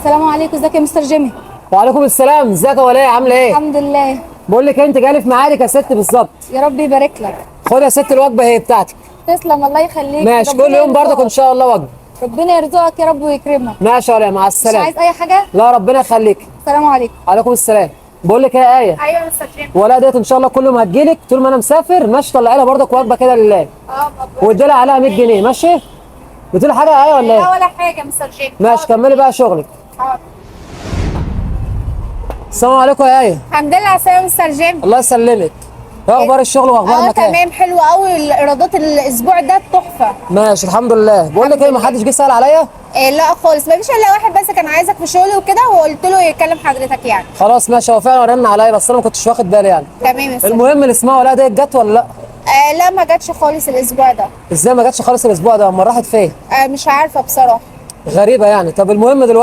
السلام عليكم، ازيك يا مستر جيمي؟ وعليكم السلام، ازيك يا ولاء؟ عامله ايه؟ الحمد لله. بقول لك انت جالي في ميعادك يا ست بالظبط. يا رب يبارك لك. خد يا ست الوجبة هي بتاعتك. تسلم، الله يخليك. ماشي، ربنا كل يوم برضك يرزقك. ان شاء الله وجبة. ربنا يرزقك يا رب ويكرمك. ماشي يا ولاء، مع مش السلامة. عايز اي حاجة؟ لا ربنا يخليك. السلام عليكم. عليكم السلام. بقول لك ايه يا ايه؟ ايوه يا مستر جيمي. ولاء ديت ان شاء الله كل يوم هتجيلك طول ما انا مسافر، ماشي؟ طلعي لها برضك وجبة كده لله، وادي لها عليها 100 جنيه، ماشي؟ بتقولي حاجة يا ايه ولا ايه؟ ولا حاجة يا مستر جيمي. ماشي، كملي بقى شغلك. حاضر. السلام عليكم يا ايه. الحمد لله على السلامة يا مستر جيمي. الله يسلمك. ايه اخبار الشغل واخبار المكان؟ تمام، حلو قوي. الايرادات الاسبوع ده تحفة. ماشي الحمد لله. بقول لك ايه، ما حدش جه سال عليا؟ إيه لا خالص، ما فيش الا واحد بس كان عايزك في شغل وكده، وقلت له يكلم حضرتك يعني. خلاص ماشي، هو فعلا رن عليا بس انا ما كنتش واخد بالي يعني. تمام يا مستر. المهم اللي اسمها ولاء ديت جت ولا لا؟ لا ما جاتش خالص الاسبوع ده. ازاي ما جاتش خالص الاسبوع ده؟ امال راحت فين؟ مش عارفه بصراحة. غريبة يعني. طب المهم دلوقتي